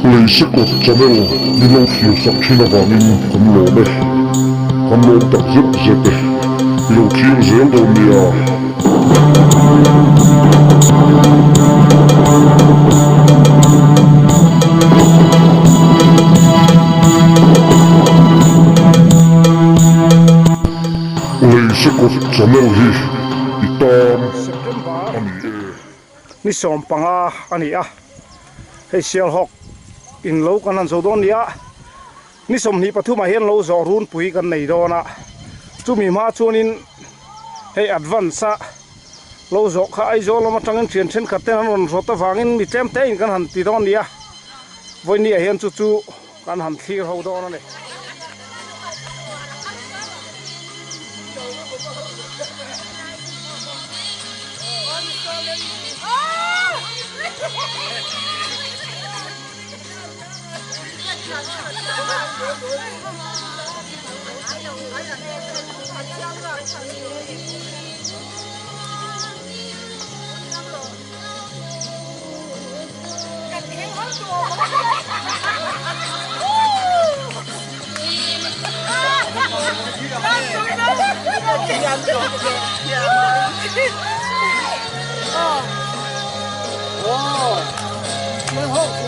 Leisekawt channel min lo thlir sak thin avangin kan lawm e. Kan lawm tak zet zet e. I lo thlir zel dawn nia. Leisekawt channel hi i tan a ni e. Ni 15 a ni a, hei Sialhawk in lo kan han zo dawn nia, ni 23 ah hian lo zawh runpui kan nei dawn a, chumi hma chuanin hei advance a lo zawh kha Aizawl lam atangin thian thenkhat ten an rawn rawt avangin mi tlem te in kan han ti dawn nia, vawiin ah hian chu chu kan han thlir ho dawn a ni.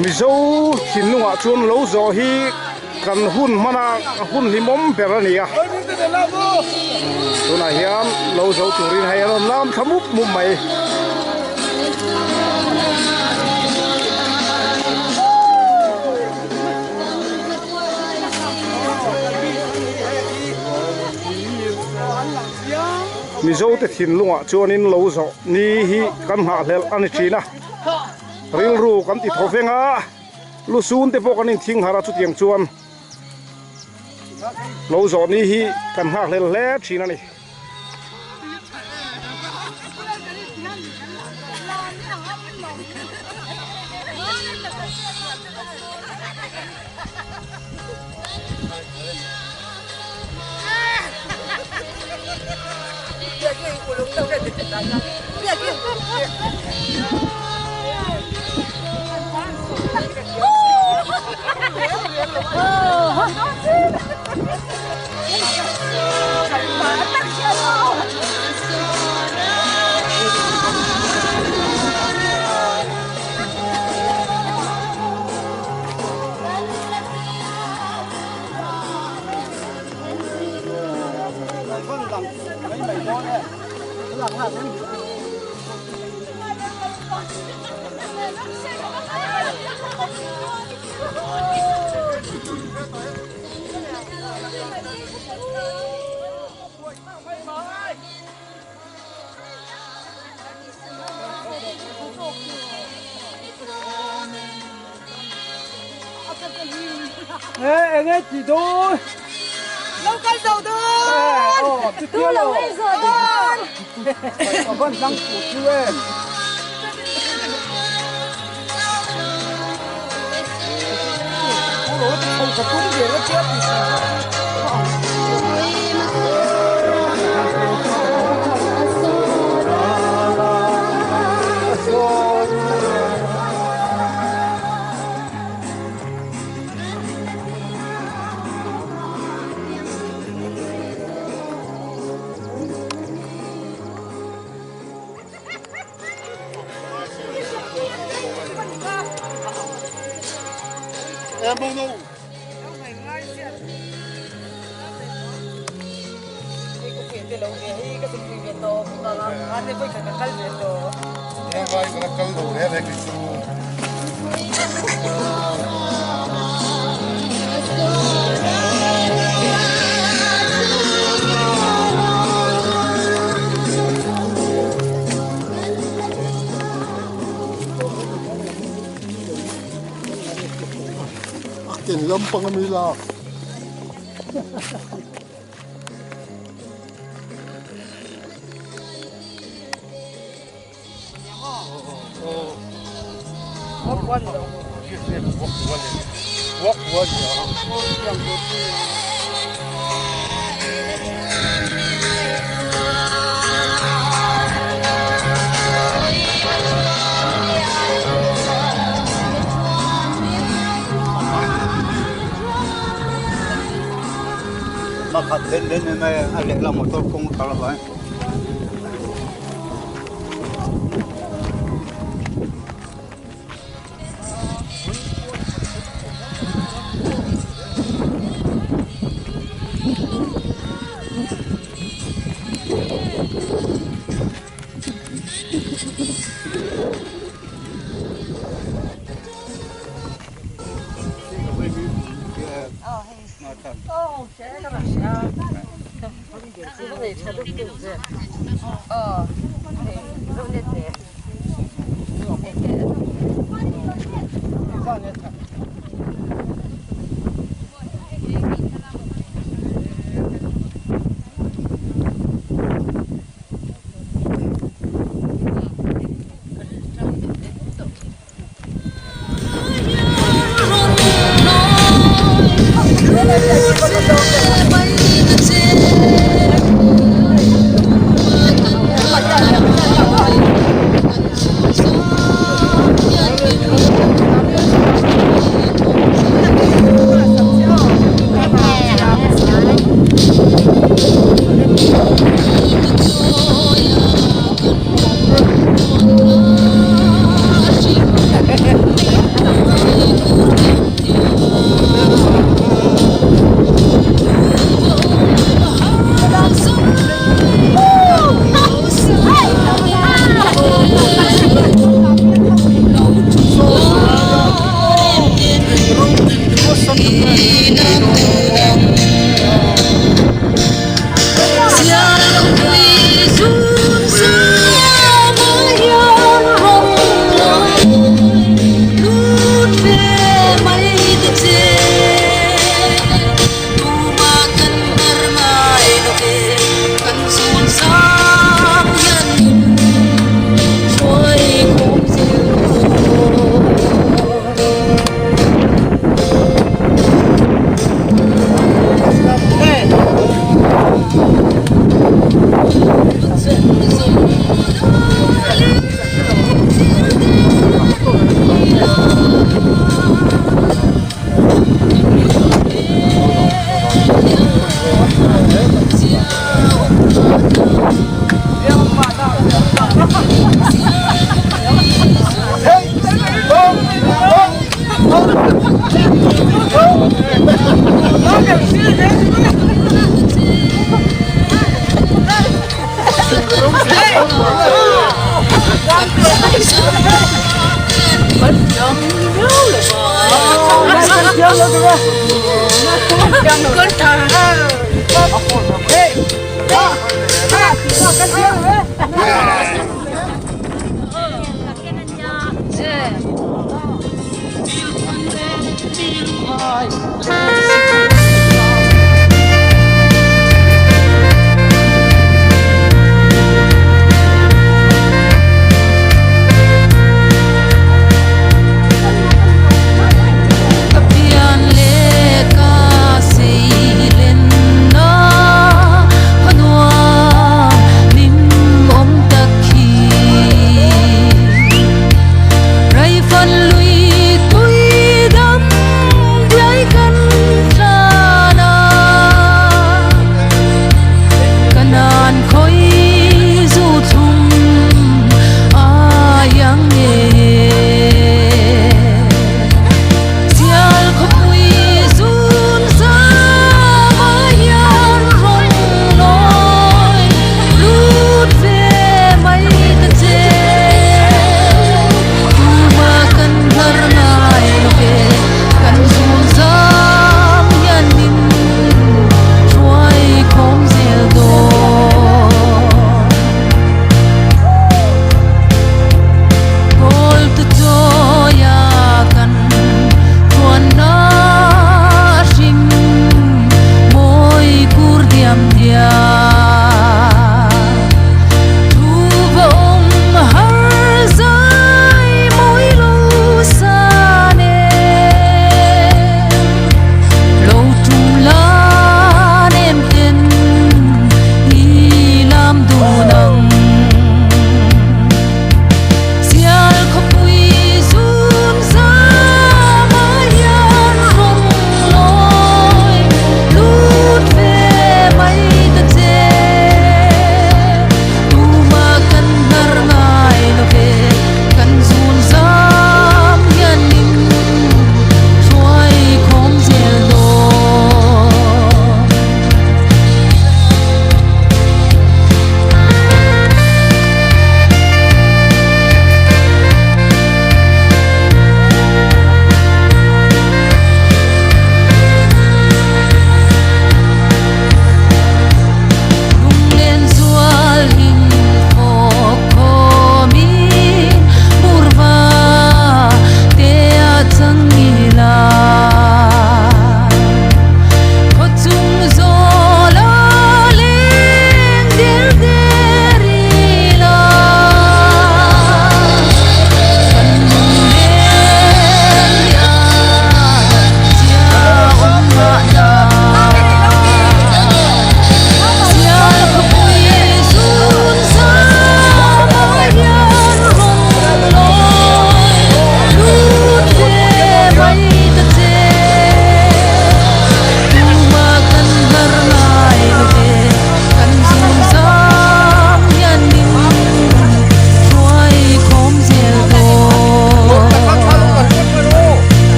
Mizo thinlungah chuan lo zawh hi kan hun hmana hun hlimawm ber a ni a tunah hian lo zo turin hei a rawn lam thla mup mup mai. Mizo te thinlungah chuanin lo zawh ni hi kan nghahhlelh a ni thin a, rilru kan ti thaw veng a, lusun te pawh kan inthing harh a chutiang chuan lo zawh ni hi kan nghakhlel hle thin a ni. Ê, eng ti dawn? Lo kal zo dawn! Tu lo ei zo dawn! Ka van dang chu chu em? Ken lampang a mi lak. A khat den den mai a, a lehlam motor kawng a kal avangin.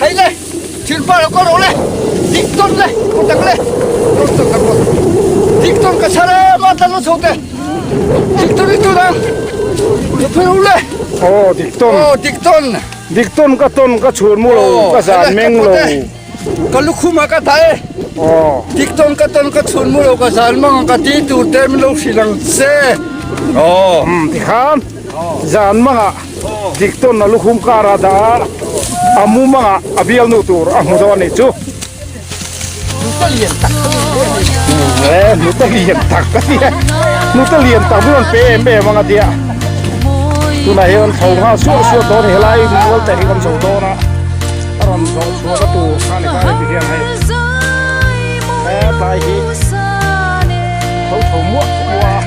Hei le, thilpa lo kal rawh le, dik tawn le, kut tak le, tawn tawn ka kut. Dik tawn ka chhar e, ma tlan lo chho te. Dik tawn i tu dang. Phui ru le. Oh, dik tawn. Oh, dik tawn. Dik tawn ka tawn ka chhun mu lo, ka zan meng lo. Ka lukhum ah ka dah e. Oh. Dik tawn ka tawn ka chhun mu lo, ka zan mang ka ti tur te min lo hrilh ang che. Oh. Tikhan zan mangah dik tawn a lukhum kar ah dah a, a mu mangah a bialnu tur a hmu dawn a nih chu. Nute lian tak ka ni e. Nute lian tak ka ti e. Nute lian tak mi rawn pe em em ang a tia. Tunah hian tho nghal suah suah dawn a ni helai mual te hi kan zo dawn a. A rawn zawh chhuah ka tur kha ni kha heti hian hei hetlai hi tho tho muah muah a.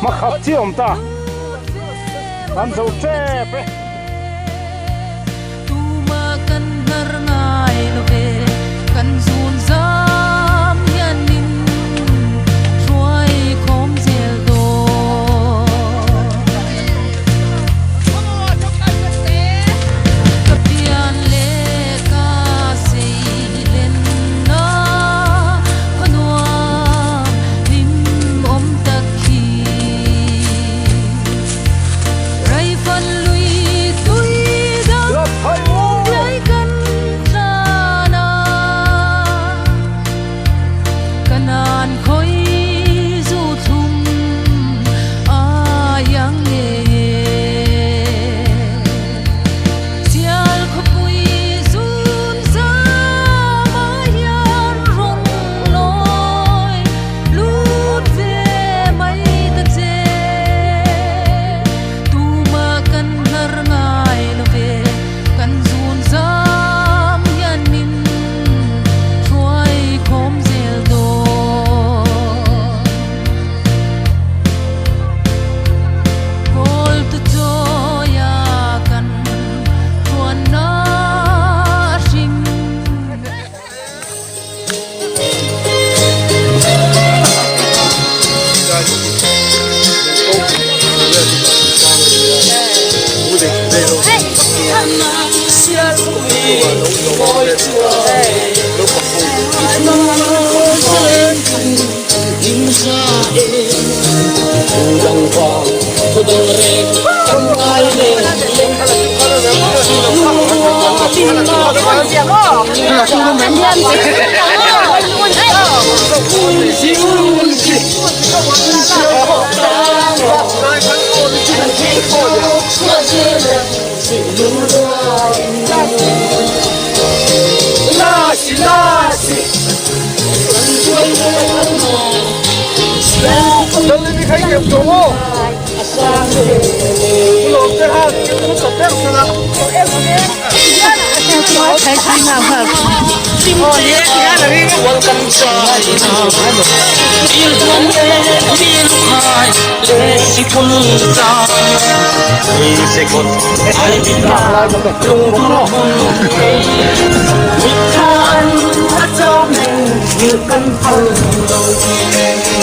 Hmakhat chiah awm ta kan zo tep e.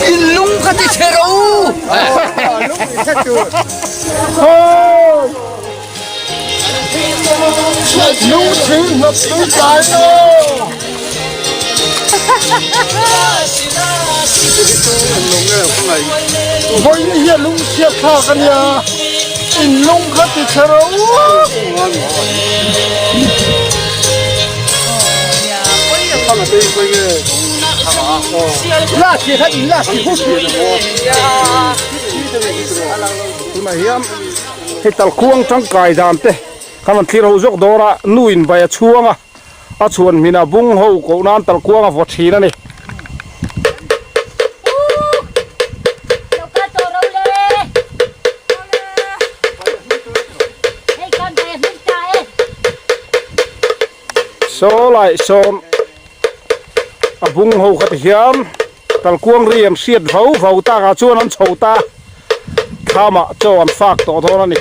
In lung kha ti chhe rawh u. Vawiin hi a lungchhiat thlak a nia, in lung kha ti chhe rawh u. Tunah hian hei talkhuang tangkai dan te kan rawn thlir ho zawk dawn a, nu in bai a chhuang a, a chhuan hmin a bung ho koh nan talkhuang a vaw thin a ni. Saw lai sawn a bung ho kha ti hian talkuang ri an hriat vau vau takah chuan an chho ta thlamah chaw an fak tawh dawn a ni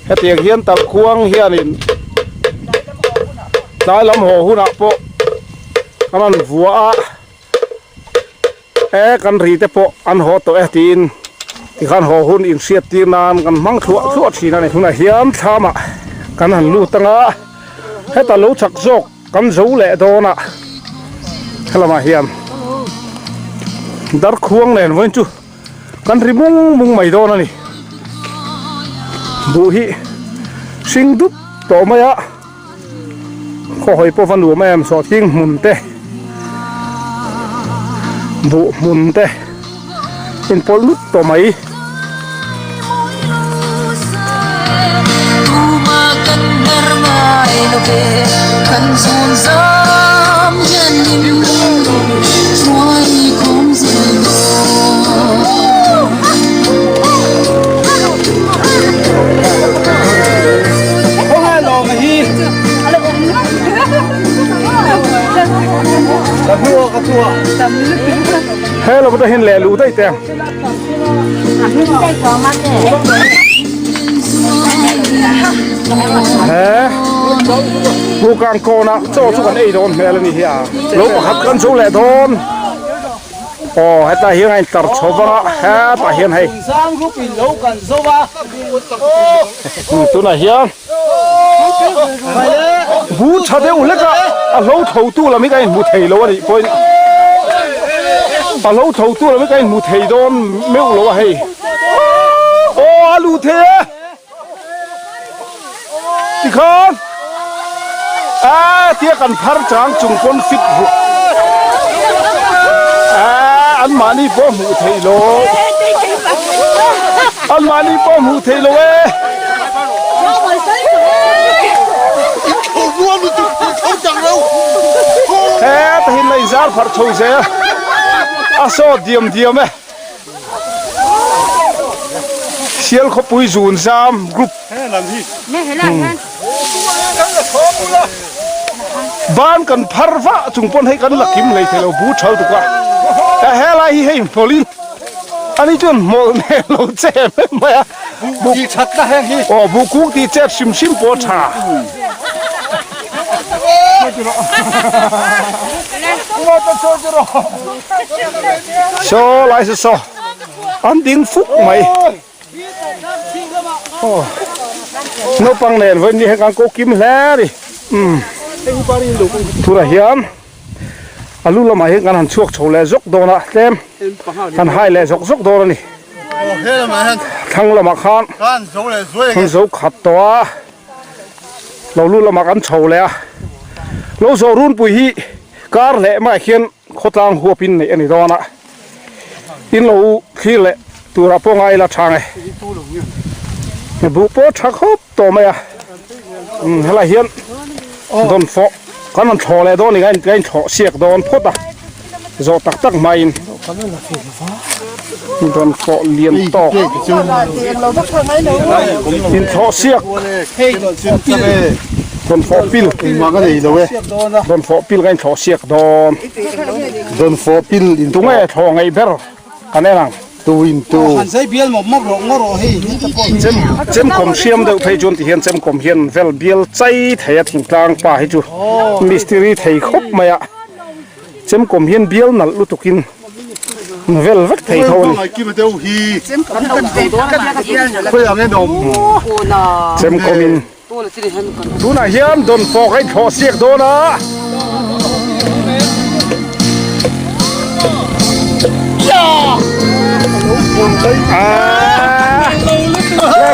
hetiang hian talkuang hianin tlai lam haw hunah pawh an rawn vuah a e kan ri te pawh an haw tawh e tiin tikhan haw hun inhriat tir nan kan hmang thluah thluah thin a ni tunah hian thlamah kan han lut anga heta lo chak zawk kan zo leh dawn a helamah hian darkhuang nen vawiin chu kan ri mung mung mai dawn a ni buh hi hring dup tawh mai a. Khawhawi pawh va nuam em sawhthing hmun te buh hmun te inpawlh lut tawh mai. He lo te hin leh luh daih te. He Bukang kawnah chaw chu kan ei dawn hmel a ni hi a. Lo pakhat kan zo leh dawn. Aw hetah hian a intar chho vang a hetah hian hei tunah hian bu tha deuh hlek a a hlo tho tu lam hi ka inhmu thei lo a nih pawhin a hlo tho tu lam hi ka inhmu thei dawn meuh lo a hei aw a luh thei e tikhan a tia kan phar chang chung pawn fit ruk a an mahni pawh hmuh theih lo an mahni pawh hmuh theih lo e heta hi lei zar pharh chho zel a saw diam diam e. Sial khawpui zun zam group ban kan phar vah chung pawn hei kan la kim hlei thei lo bu thal tuk a helai hi hei hmawlin ani chuan hmawlh nen lo che em em mai a bu aw bu kung tih chet hrim hrim pawh a tha. Saw lai saw saw an ding fuk mai aw naupang nen vawiin ni hian kan ko kim hle a ni umm tunah hian a lu lamah hian kan han chhuak chho leh zawk dawn a tlem kan hai leh zawk zawk dawn a ni thlang lamah khan an zo khat tawh a. Lo lu lamah kan chho leh a, lo zawh runpui hi kar leh maiah hian khawtlang huapin neih a ni dawn a, in lo thlir leh turah pawh ngai ila tha nge. Buh pawh tha khawp tawh mai a, umm helaiah hian dawnfawh kan rawn thlawh leh dawn a ni ka inthlawh siak dawn phawt a. Zawh tak tak hmain rawn fawh lian tawk inthlawh siak. Dawnfawh pil Engmah ka nei lo e. Dawnfawh pil ka inthlawh siak dawn. Dawnfawh pil in Tunge thlawh ngaih ber kan en ang. Tu in tu. Chem chemkawm hriam deuh phei chuan ti hian chemkawm hian vel bial chai thei a thingtlang pa hi chu mistiri thei khawp mai a. Chemkawm hian bial nalh lutukin vel vek thei tho a ni. Chemkawmin tunah hian dawnfawk a inthlawh siak dawn a.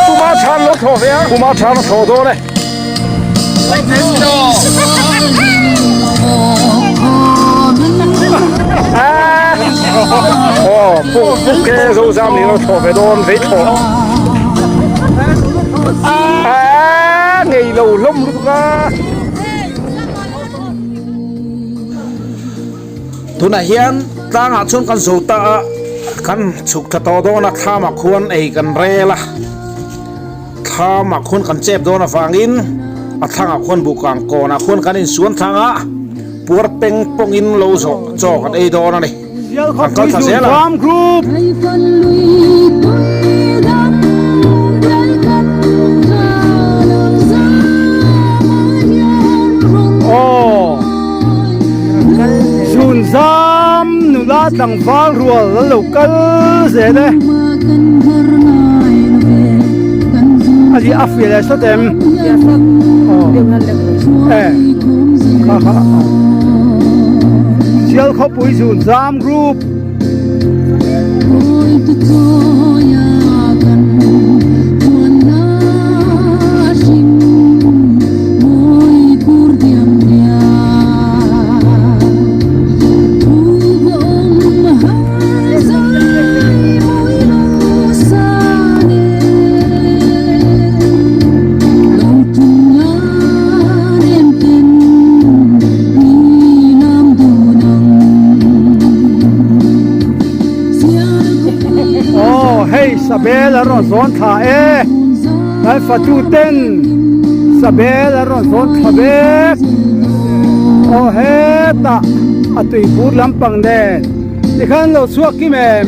Puma chhan lo thlawh ve a, Puma chhan a thlawh dawn e. Ke zo zam ni lo thlawh ve dawn vei thlawh a ngei lo hlawm lutuk a. Tunah hian tlangah chuan kan zo ta a, kan chhuk tha tawh dawn a, thlamah khuan ei kan rel a. Thlamah khuan kan chep dawn avangin a thlangah khuan buhkang kawnah khuan kan insuan thlang a, puar peng pawngin lo zawh chaw kan ei dawn a ni. Kan kal thla zel ang. Aw, Zunzam nula tlangval rual an lo kal zel e. A ri a fiah leh sawt em? Aw. E. Kha kha. Sial khawpui zun zam group. Aw hei Sabel an rawn zawn thla e kan fatu ten Sabel an rawn zawn thla vek aw hetah a tuibur lampang nen tikhan lo chhuak kim em.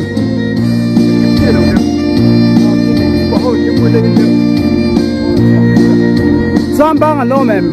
Zambang an awm em?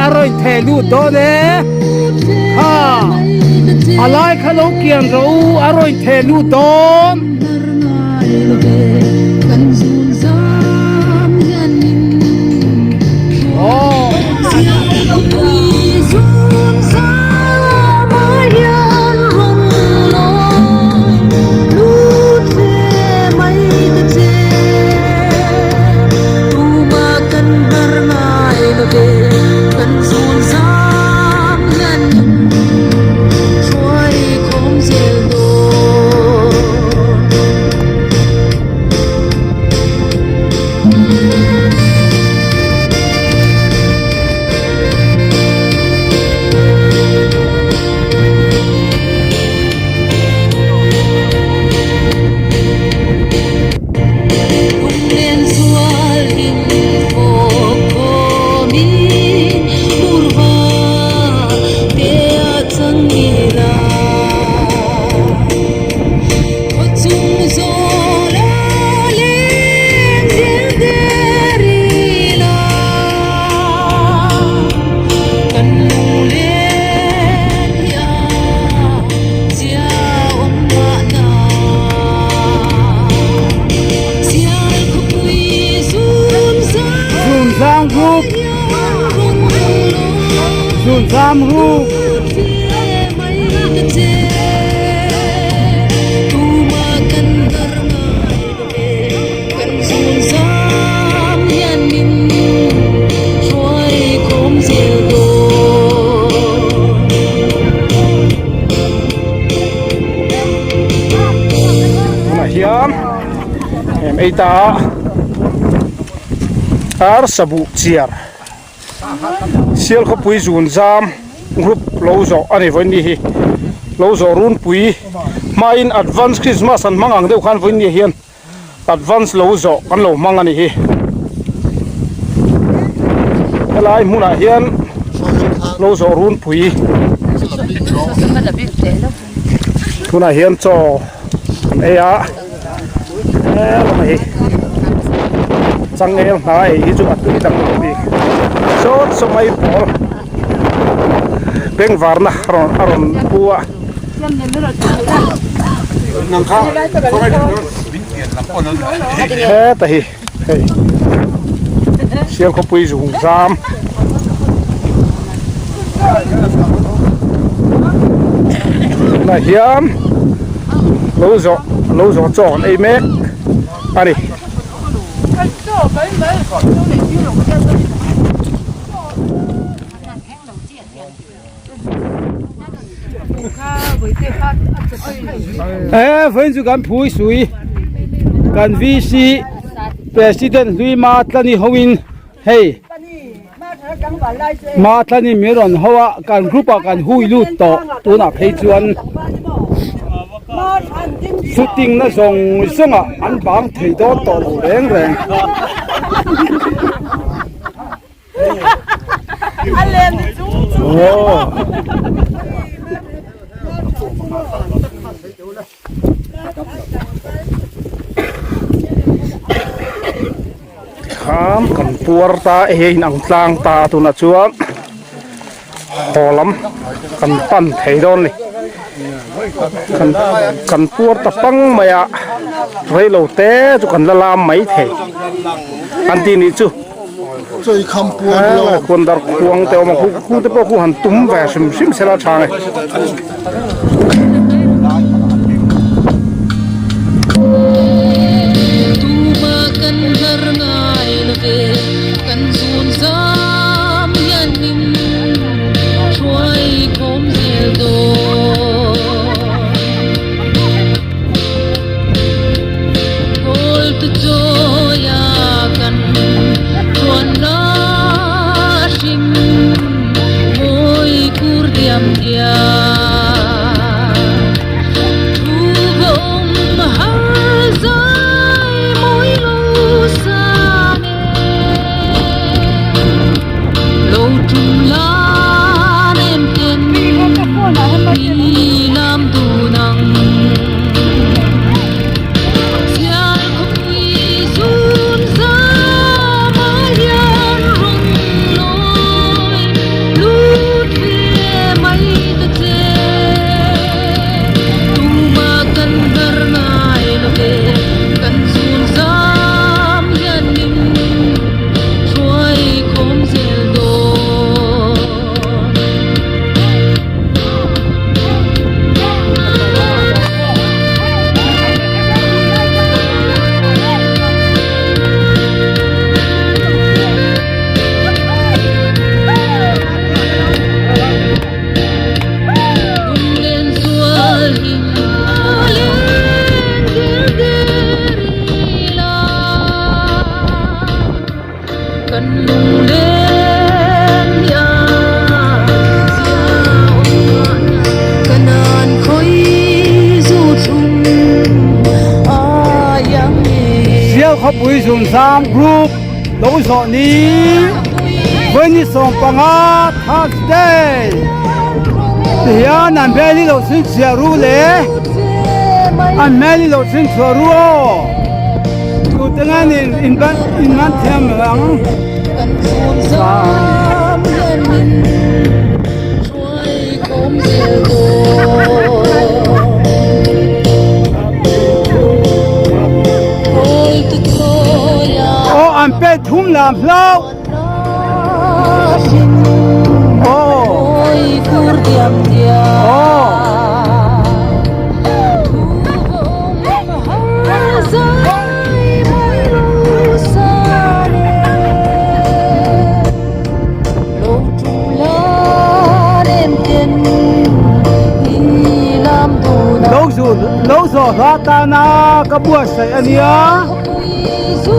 A rawn theh lut dawn e ha a lai kha lo kian rawh u a rawn theh lut dawn. zun zam ru. Tunah hian em ei ta a arsa buh chiar sial khawpui zun zam group lo zawh a ni vawiin ni hi lo zawh runpui hmain advance christmas an hmang ang deuh khan vawiin ni ah hian. Advance lo zawh kan lo hmang a ni hi. Helai hmunah hian lo zawh runpui tunah hian chaw kan ei a helamah hi changel hna ei hi chu a tui dang lo bik sawt saw mai pawl bengvarna a rawn a rawn pu a. Heta hi hei Sialkhawpui zung zam tunah hian lo zawh lo zawh chaw an ei mek a ni. He vawiin chu kan phui sui kan VC President hlui Matlani hoin hei Matlani min rawn ho a kan group ah kan hui lut tawh tunah phei chuan shooting na zawng zawng ah an bang thei dawn tawh lo reng reng. Kham kan puar ta hei in ang tlang ta tunah chuan haw lam kan pan thei dawn a ni kan kan puar ta pang mai a reilo te chu kan la lam mai thei an tih nih chu. Khuan dar khuang te awm a khu te pawh khu han tum ve hrim hrim sela tha nge. Sialkhawpui Zunzam Group lo zawh ni vawi 15 Thursday tihian an hmel hi lo chhinchhiah ru le an hmel hi lo chhinchhuah ru aw tute nge in in man thiam ang. Aw an pet thum lam hlau. Aw. Lo zawh hla tana ka buatsaih a nia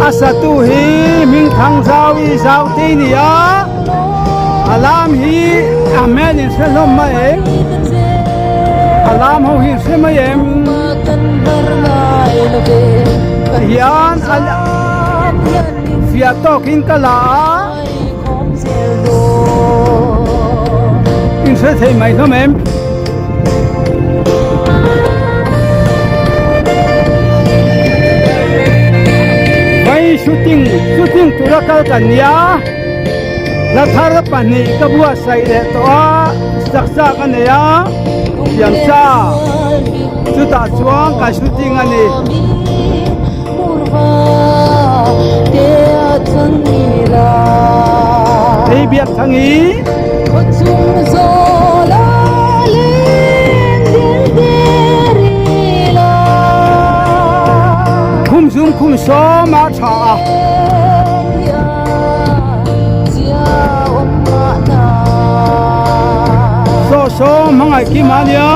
a satu hi Hmingthang Zau i Zau te a ni a a lam hi a hmel in hre hlawm mai em a lam ho hi in hre mai em tihian a fiah tawkin ka la a. In hre thei mai hlawm em? Vai shooting shooting tura kal kan nia hla thar pahnih ka buatsaih leh tawh a chak chak a nei a thiamsa chutah chuan kan shooting a ni. Hei biak thang i Khum zum khum sawm a tha a. Saw sawm hmangaih kim a nia.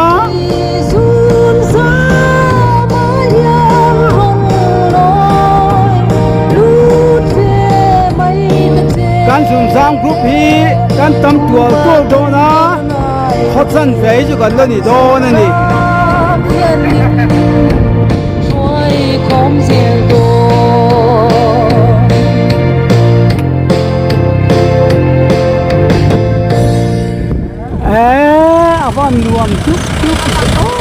Kan zunzang group hi kan tam tual tual dawn a, khaw chanve hi chu kan la ni dawn a ni. Eee a van nuam dup dup.